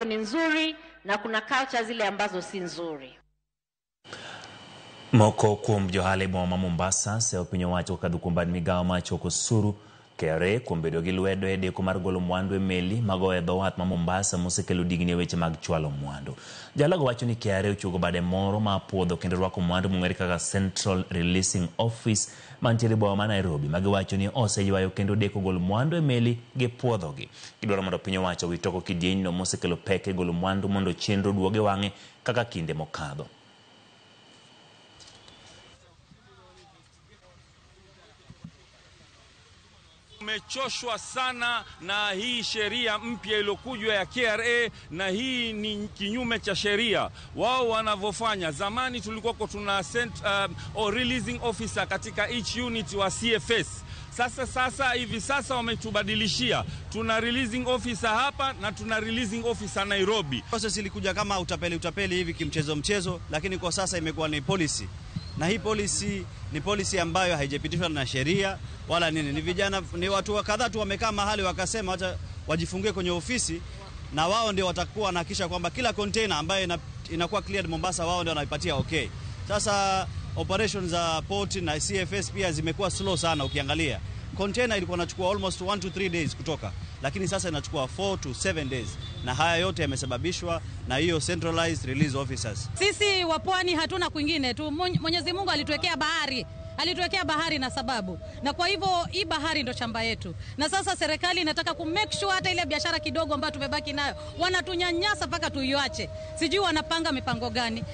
ni nzuri na kuna culture zile ambazo si nzuri. Moko kuom johala e boma ma Mombasa seyo piny owacho kokadho kuom bad migawo mar choko osuru KRA kuom bedo gi lwedo e deko mar golo mwandu e meli magoyo e dho wath ma Mombasa mosekelo digni e weche mag chwalo mwandu. Jalago wacho ni KRA ochuogo bade moro ma puodho kendo rwako mwandu mong'ere kaka Central Releasing Office mantiere e boma ma Nairobi ma giwacho ni oseywayo kendo deko golo mwandu e meli gi puodhogi. Gidwaro mondo piny owacho owit oko kidienyno mosekelo pek e golo mwandu mondo chenro oduog e wang'e kaka kinde mokadho. Tumechoshwa sana na hii sheria mpya iliyokuja ya KRA, na hii ni kinyume cha sheria wao wanavyofanya. Zamani tulikuwa tuna releasing officer katika each unit wa CFS. Sasa hivi sasa wametubadilishia, tuna releasing officer hapa na tuna releasing officer Nairobi. Process ilikuja kama utapeli hivi kimchezo mchezo, lakini kwa sasa imekuwa ni policy. Na hii policy ni policy ambayo haijapitishwa na sheria wala nini. Ni vijana, ni watu kadhaa tu wamekaa mahali wakasema acha wajifungie kwenye ofisi, na wao ndio watakuwa wanahakikisha kwamba kila container ambayo inakuwa cleared Mombasa wao ndio wanaipatia okay. Sasa operations za port na CFS pia zimekuwa slow sana. Ukiangalia container ilikuwa inachukua almost 1 to 3 days kutoka, lakini sasa inachukua 4 to 7 days, na haya yote yamesababishwa na hiyo centralized release officers. Sisi wa pwani hatuna kwingine tu. Mwenyezi Mungu alituwekea bahari. Alituwekea bahari na sababu. Na kwa hivyo hii bahari ndo shamba yetu. Na sasa serikali inataka ku make sure hata ile biashara kidogo ambayo tumebaki nayo wanatunyanyasa mpaka tuiache. Sijui wanapanga mipango gani.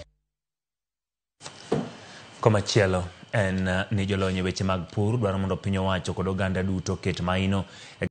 Komachielo en ni jolony e weche mag pur dwaro mondo piny owacho kod oganda duto oket maino.